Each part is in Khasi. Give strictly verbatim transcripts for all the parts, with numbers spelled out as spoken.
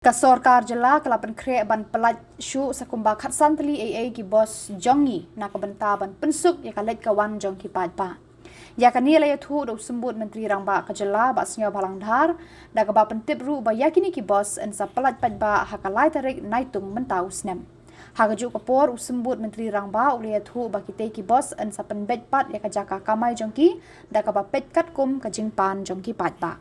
Ka sorkar jylla ka la pynkhreh ban pyllait shuh sa kumba khatsan tylli eiei ki bus jong ngi na ka bynta ban pynsuk ïa ka leit ka wan jong ki paidbah. Ïa kane la ïathuh da u Symbud Myntri Rangbah ka jylla, Bah Sniawbhalang Dhar, da kaba pyntip ruh ba ïa kine ki bus yn sa pyllait paidbah ha ka lai tarik Naitung mynta u snem. Ha kajuh ka por, u Symbud Myntri Rangbah u la ïathuh ba kitei ki bus yn sa pynbeit pat ïa ka jaka kamai jong ki da kaba peit katkum ka jingpan jong ki paidbah.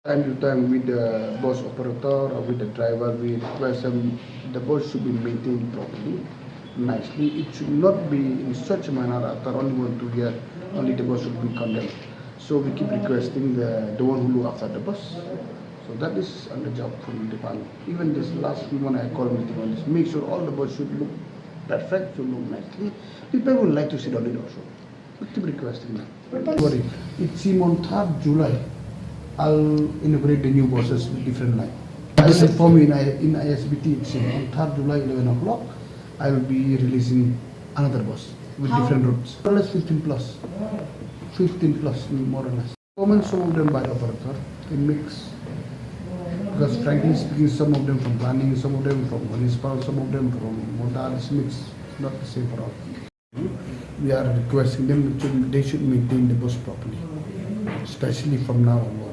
Time to time with the bus operator or with the driver, we request them the bus should be maintained properly, nicely. It should not be in such a manner after only one, two years, only the bus should be condemned. So we keep requesting the, the one who look after the bus. So that is under job from the department. Even this last week when I called meeting on this, make sure all the bus should look perfect, should look nicely. People would like to sit on it also. We keep requesting them. Don't worry. It seem on third July, I'll inaugurate the new buses with different line. I will inform you in, I, in I S B T, it seem on third July, eleven o'clock, I will be releasing another bus with How? Different routes. More or less fifteen plus. Fifteen plus, more or less. Government, some of them by operator, a mix. Because frankly speaking, some of them from planning, some of them from municipal, some of them from Monta, it's mix, not the same for all. We are requesting them to, they should maintain the bus properly, especially from now onward.